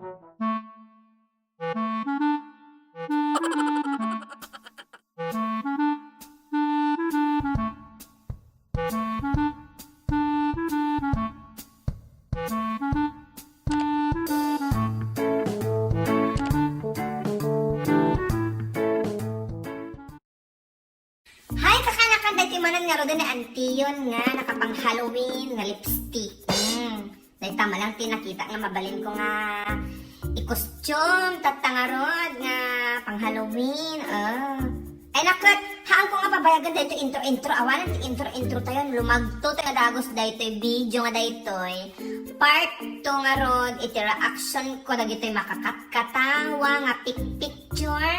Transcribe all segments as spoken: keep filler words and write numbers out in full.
Hay, kakanakan, daytoy manen ngaruden ni Antiyon nga nakapang-Halloween nga lipstick. Hmm. Dayta man lang ti nakita nga mabalin ko nga i-costume, tatta ngarud nga pang-Halloween. Ah. Ay, naket, haan ko nga pabayagan daytoy intro-intro. Awanen ti intro-intro tayon. Lumagto tayo nga dagus daytoy video nga daytoy. Part two ngarud, iti reaction ko dagitoy makakatkatawa nga pic-picture.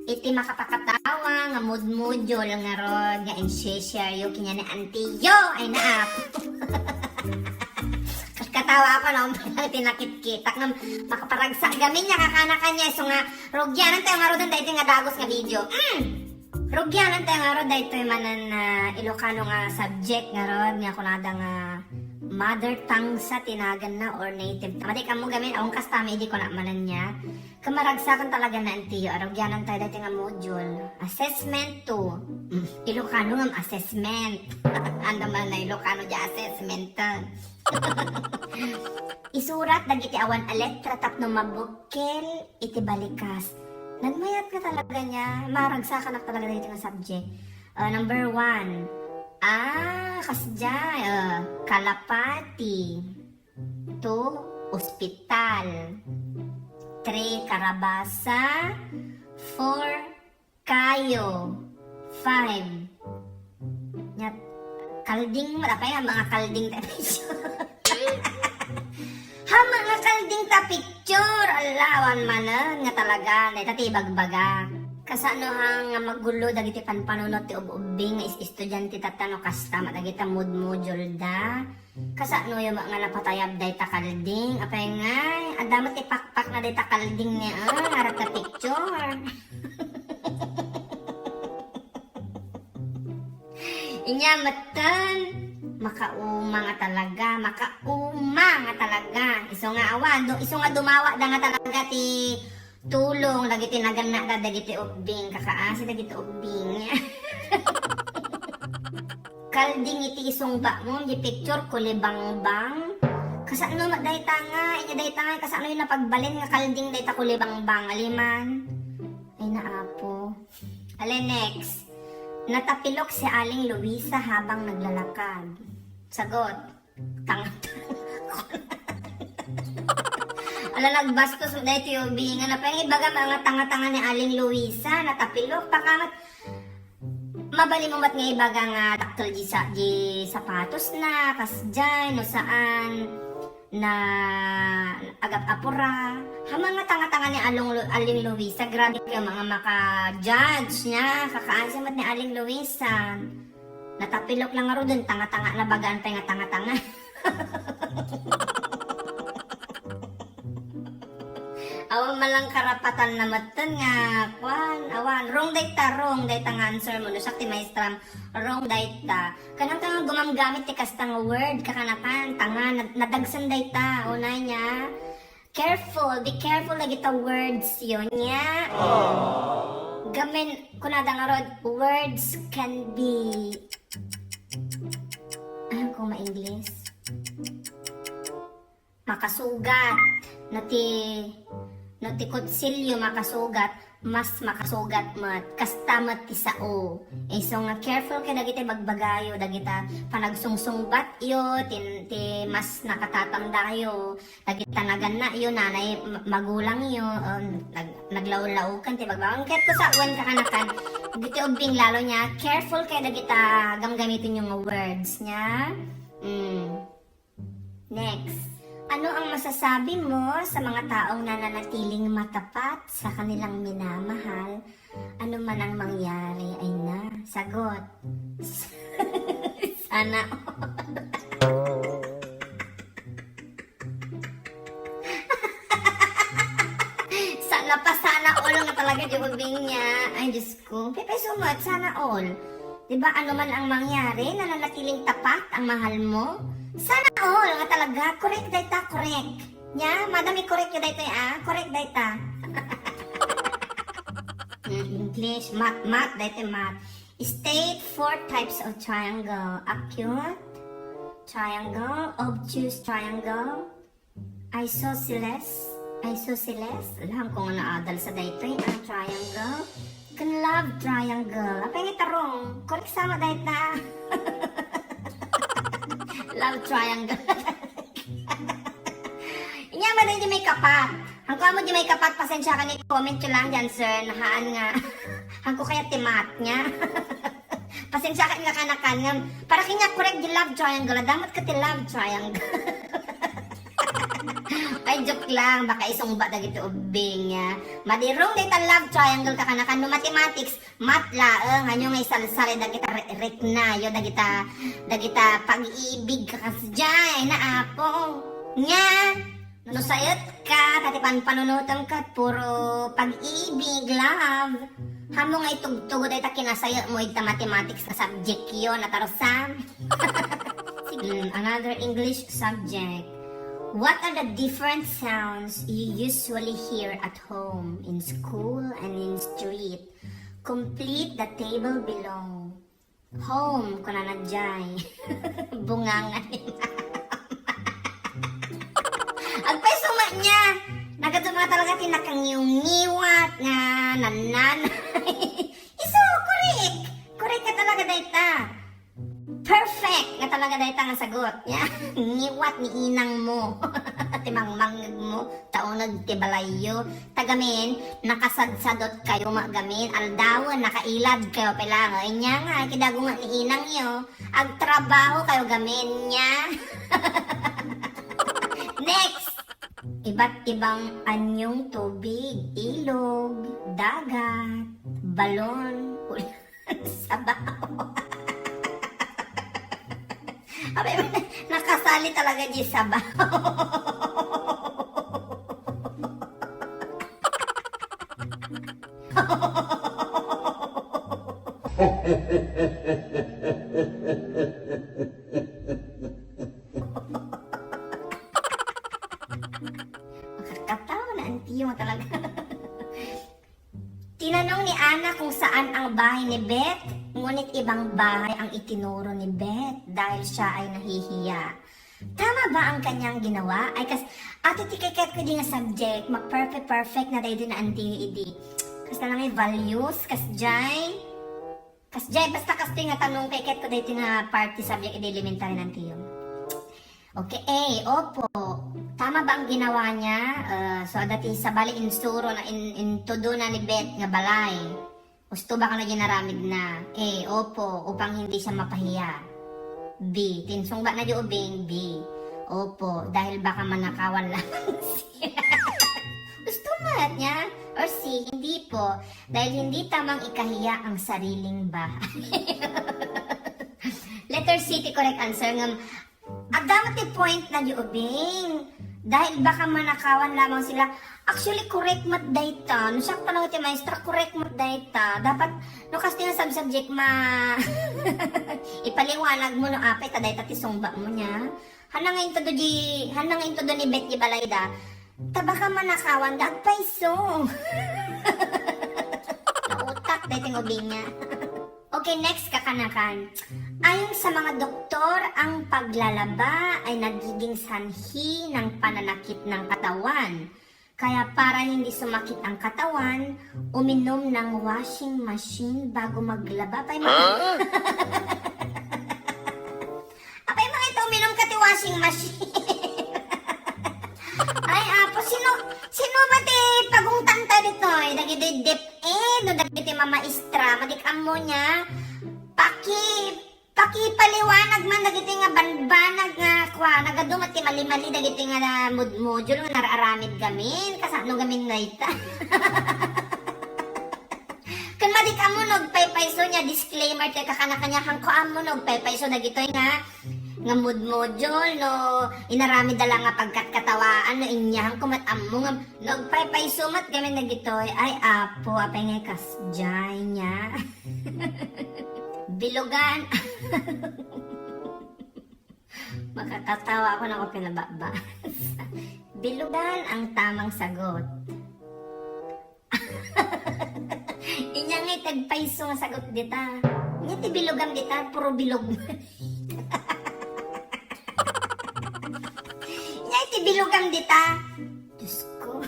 Iti makapakatawa nga mudmudyol ngarud nga i-share yo kanian ni Antiyo. Ay, naap. Katawa ako, no? Ti nakitkitak nga makaparagsak gamin niya, kakanakan niya. So nga, rugianan tayo ngaruden daytoy nga dagus nga video. Mm! Rugianan tayo ngarud daytoy manen, ah, Ilocano nga subject ngarud nga kunada nga mother tongue sa tinagan na or native. Madi kamo gamin, awan kasta, may di ko na manen niya. Kamaragsakan talaga ni Antiyo, arugianan tayo daytoy nga module. Assessment two. Mm, Ilocano nga assessment. Anda man na Ilocano di assessment. Isurat dagiti awan a letra tapno mabukkel iti balikas. Nagmayat nga talaga niya, maragsakan talaga daytoy nga subject. Uh, number one, ah, kasdiay, uh, kalapati. Two, ospital. Three, karabasa. Four, kayo. Five, nya, kalding, apay nga mga kalding ta picture. Ha, mga kalding ta picture. Ala, awan manen nga talaga. Dayta ti ibagbaga. Kasano ha nga magulo dagiti panpanunot ti ub-ubbing nga is-estudiante tatta no kasta, dagita mudmudyol da. Kasano yo nga napatayab dayta kalding? Apay ngay, adda met ti pakpak na dayta kalding ni, ah, ngarud ta picture. Inya metten, makauma nga talaga, makauma nga talaga. Isu nga awan, du-, isu nga dumawa da nga talaga ti tulong dagiti naganna da dagiti ubbing, kakaasi dagiti ubbing. Kalding iti isungbatmo, di picture, kulibangbang. Kasano met dayta nga, inya dayta nga, kasano yung napagbalin nga kalding dayta kulibangbang, aliman? Ay, naapo. Ale, next. Natapilok si Aling Luisa habang naglalakad. Sagot. Tanga. Ala, nagbastos mo dahil ti ubbing. Ano pa yung ibaga mga tanga-tanga ni Aling Luisa? Natapilok. Pakamat, mabalin mo mat nga ibaga nga dakkel di sa, di sapatos na, kasdiay, no saan, na agap-apura. Ha mga tanga-tanga ni Along Lu-, Aling Luisa, grabe kayo mga maka-judge niya. Kakaansa mat ni Aling Luisa. Natapilok lang nga rudin, tanga-tanga na bagaan pa nga tanga-tanga. Awan man lang karapatan na metten nga, kwan, awan, wrong dayta, wrong dayta nga answer mo. No, siak ti maestram, wrong dayta. Kanang ka nga gumamgamit ti kasta nga word, kakanakan, tanga, nad-, nadagsen dayta, unay niya. Careful, be careful dagita words yo niya. Gamin, kunada nga rod, words can be, ano kung ma-English? Makasugat. No ti, no ti kutsilyo makasugat, mas makasugat met. Kasta met ti sao. Isu nga careful kay dagiti bagbagayo, dagita panagsungsungbatyo, ti, ti mas nakatatandayo, dagita nagannayo, nanay, ma-, magulangyo, um, nag-, naglawlaw kan ti bagbagayo. Ket kasta wen kakanakan, dagiti ubbing lalo niya, careful kay dagita gamgamityo nga words niya. Mm. Next, ano ang masasabi mo sa mga taong nananatiling matapat sa kanilang minamahal? Ano man ang mangyari, ay na. Sagot. Sana all. Sana pa, sana all nga talaga, di ba, Binya? Ay, Diyos ko. Pepe Sumot, sana all. Di ba, ano man ang mangyari, nananatiling tapat ang mahal mo? Sana all nga talaga. Correct, dayta, correct. Nya, madam, i-correct yo daytoy, ah. Correct dayta. Mm, English, math, math, daytoy math. State four types of triangle. Acute triangle, obtuse triangle, isosceles, isosceles. Alam ko nga naadal sa daytoy, ah, triangle. Ken love triangle. Apay nga tarong? Correct sama dayta. Love triangle. Inya man di may kapat. Hangko amo di may kapat, pasensya ka ni comment ko lang dyan, sir. Nahaan nga. Hangko kaya ti math niya. Pasensya ka nga kanakan nga. Para kanya correct di love triangle. Damat ka ti love triangle. Ay, joke lang. Baka isungba dagiti ubbing niya. Madirong dayta love triangle ka kanakan. No mathematics, math laeng, ania nga isalsal dagita re-, rikna yo, dagita, dagita pag-ibig ka kasdiay, na apo. Nya, no sayet ka, ta ti panpanunotem ket puro pag-ibig, love. Amo nga itugtugo dayta kinasayetmo ita mathematics nga subject yo, natarusam. Sige, another English subject. What are the different sounds you usually hear at home, in school, and in street? Complete the table below. Home, kunana jay. Bunganga ni mama. Agpayso met nia. Nagadu nga talaga ti nakangiwngiwat nga nananay. Isu, korek. Korek nga talaga dayta. Perfect nga talaga dayta nga sagot. Nia, ngiwat ni inangmo. Ti mangmangngegmo, tauneg ti balayyo. Ta gamin, nakasadsadot kayo met gamin, aldawen, nakailad kayo pay laeng. Nia nga, kidago nga ni inangyo, agtrabaho kayo gamin, nia. Next! Iba't ibang anyong tubig, ilog, dagat, balon, ulan, sabaw. Abay, nakasali talaga di sabaw. Makakatawa na ang tiyo talaga. Tinanong ni Ana kung saan ang bahay ni Beth, ngunit ibang bahay ang itinuro ni Beth dahil siya ay nahihiya. Tama ba ang kanyang ginawa? Ay, kas-, ato ti kayat ko di nga subject, ma-perfect, perfect na daydi na anti idi. Kas na lang ay values, kas jay. Kas jay, basta kas ti nga tanong kayat ko daydi nga part ti subject idi elementary nantiyo. Okay, A, opo. Tama ba ang ginawa niya? Uh, so, adda ti sabali insuro na in, intudo na ni Beth nga balay. Husto ba kano ginaramid na? A, opo, upang hindi siya mapahiya. B, tinsungba na di ubing, B. Opo, dahil baka manakawan lamang sila. Husto met nia? Or C, hindi po, dahil hindi tamang ikahiya ang sariling bahay. Letter C ti correct answer ngem adda met ti point na di ubing. Dahil baka manakawan lamang sila. Actually, correct met dayta. No siak talaga ti maestra, correct met dayta. Dapat, no, kas ti nga sub-subject, ma-, ipaliwanag mo no apay ta dayta ti sungba mo nia. Hanna nga intudo di, hanna nga intudo ni Beth di balayda. Ta baka manakawan da, agpayso. Nautak dayta nga ubing nia. Okay, next, kakanakan. Ayon sa mga doktor, ang paglalaba ay nagiging sanhi ng pananakit ng katawan. Kaya para hindi sumakit ang katawan, uminom ng washing machine bago maglaba. Pay ma- Huh? Apay, mga ito, uminom ka ti washing machine. Ay, apo, sino, sino ba ti pagungtan tayo dito? Eh, dagiti dip, eh, no, dagiti mamaestra, madik ammo nia. Paki, pakipaliwanag man dagiti nga banbanag nga kua, nagadu nga ti mali-mali dagiti nga mod module nga nararamid gamin, kasano gamin dayta. Ken madik ammo no agpaypayso nia, disclaimer ti kakanakan nia, hangko ammo no agpaypayso dagitoy nga, nga mod module, no inaramid da la nga pagkatkatawaan, no inya hangko met ammo nga, no agpaypayso met gamin dagitoy, ay apo, apay nga kasdiay nia. Bilugan. Makakatawa ako na ako pinababasa. Bilugan ang tamang sagot. Inya nga itagpayso nga sagot dita. Inya ti bilugan dita, puro bilog. Inya ti bilugan dita. Diyos ko.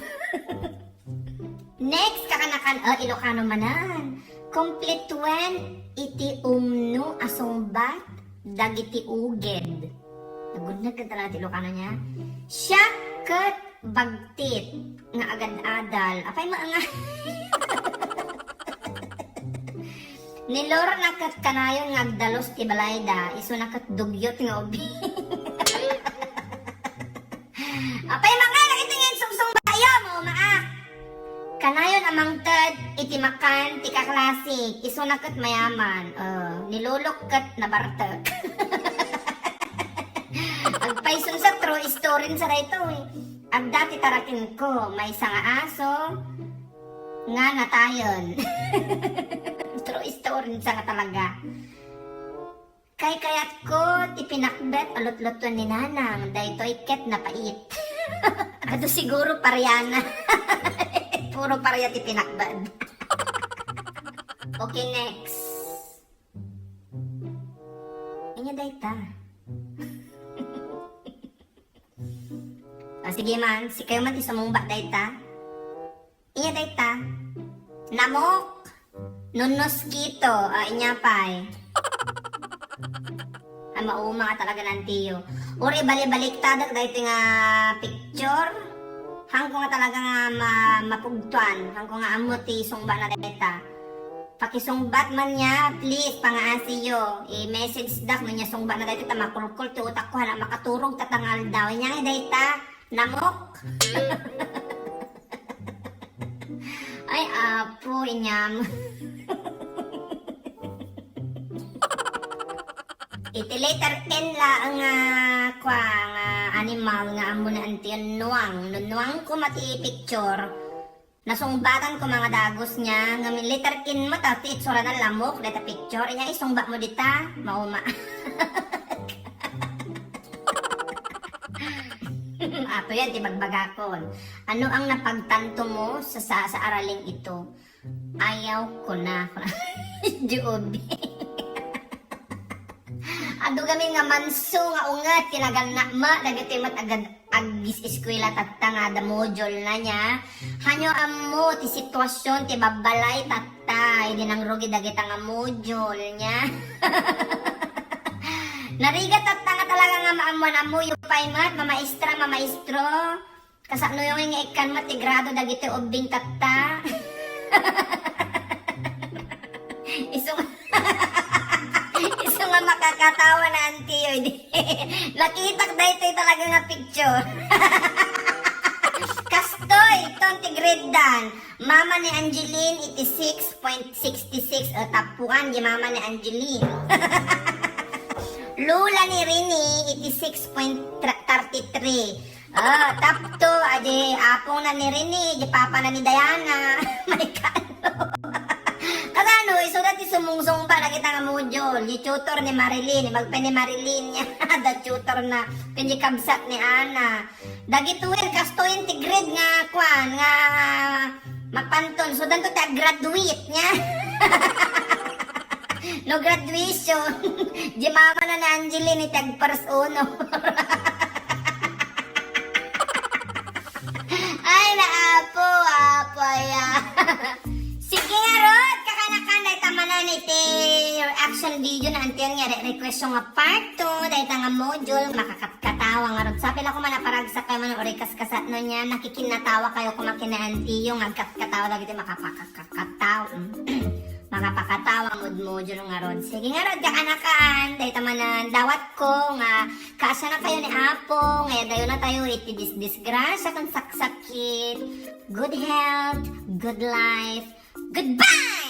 Next, kakanakan, ah, Ilocano manan. Kompletuen iti umno a sungbat dagiti uged. Naguneg ket talaga ti Ilocano niya. Siak ket bagtit nga agad-adal. Apay mo nga. Ni Lorna ket kanayon nga agdalus ti balayda, isuna ket dugyot nga ubing. Apay, mangala iti nga insungsungbatyo, mauma. Kanayon a mangted iti makan ti kaklasik, isuna ket mayaman. Eh, ni Lolok ket nabartek. Agpayson sa true story sa daytoy. Adda ti tarakenko, maysa nga aso nga natayen. True story sa nga talaga. Kaykayatko ti pinakbet a lutlutuan ni Nanang, daytoy ket napait. Adu siguro pariana. Puro paria ti pinakbet. Okay, next. Inya dayta. Ah, sige man, sikayo man ti sumungbat dayta. Iya dayta. Namok. Nunnoskito. Ah, inya pay. Ay, mauma nga talaga nantiyo. Uri bali-baliktadak daytoy nga picture. Hangko nga talaga nga ma-, mapugtuan. Hangko nga ammo ti sungbatna dayta. Pakisungbat man niya, please, pangaasiyo. I-message dak no niya sungbatna dayta ta makulkol ti utakko, hala, makaturog ta tangaldaw. Inya nga dayta, namok. Ay, apo, inyam. Iti letter N laeng nga, kua, nga animal nga ammo na antiyon nuang. No nuang ko mati picture. Nasungbatan ko mga dagos niya, ngem letter N mo, ta ti itsura na lamok, deta picture, inya isungbat mo dita, mauma. Apo yan, ti bagbagakon. Ano ang napagtanto mo sa, sa, sa araling ito? Ayaw ko na. Job. Adu gamin nga manso nga unget, tinagal na ma, dagiti met agad agis eskwela tatta nga da module na niya. Hanyo ammo ti sitwasyon ti babbalay tatta, idi nangrugi dagita nga module niya. Narigat tatta nga talaga nga maammuan ammo, yupay met, mamaestra, mamaestro. Kasano yung nga ikkan mo ti grado dagiti ubbing tatta? Isu nga, isu nga makakatawa na antiyo, di. Nakitak daytoy talaga nga picture. Kastoy, ton ti grade dan. Mama ni Angeline, eighty-six point six six. O, tapuan, di mama ni Angeline. Lula ni Rini, eighty-six point thirty-three. Ah, top two, adi apong na ni Rene, di papa na ni Diana. May kano. Kasano, isuda ti sumungsungbat dagita nga module, di tutor ni Marilyn, magpa ni Marilyn niya, da tutor na, ken di kabsat ni Ana. Dagitoyen, kastoyen ti grade nga, kwan, nga, mapanton, so danto ti graduate niya. No graduation, di mama na ni Angeline, iti ag-first honor. Ay, naapo, apo, ya. Sige nga, Rod, kakanakan, dayta manen iti reaction video na antiyan nga re-, request nga part two, dayta nga module, makakatkatawa nga, Rod. Sabi la ko man, naparagsak kayo man, uri kaskasat no niya, nakikinnatawa kayo kumakinaan tiyo, nga agkatkatawa, dagiti makapakak- kakataw. Makapakatawa nga module ngarud. Sige ngarud, kakanakan, dayta manen dawatko nga kaasana kayo ni Apo, nga adayo na tayo iti disdisgrasya ken saksakit. Good health, good life. Goodbye!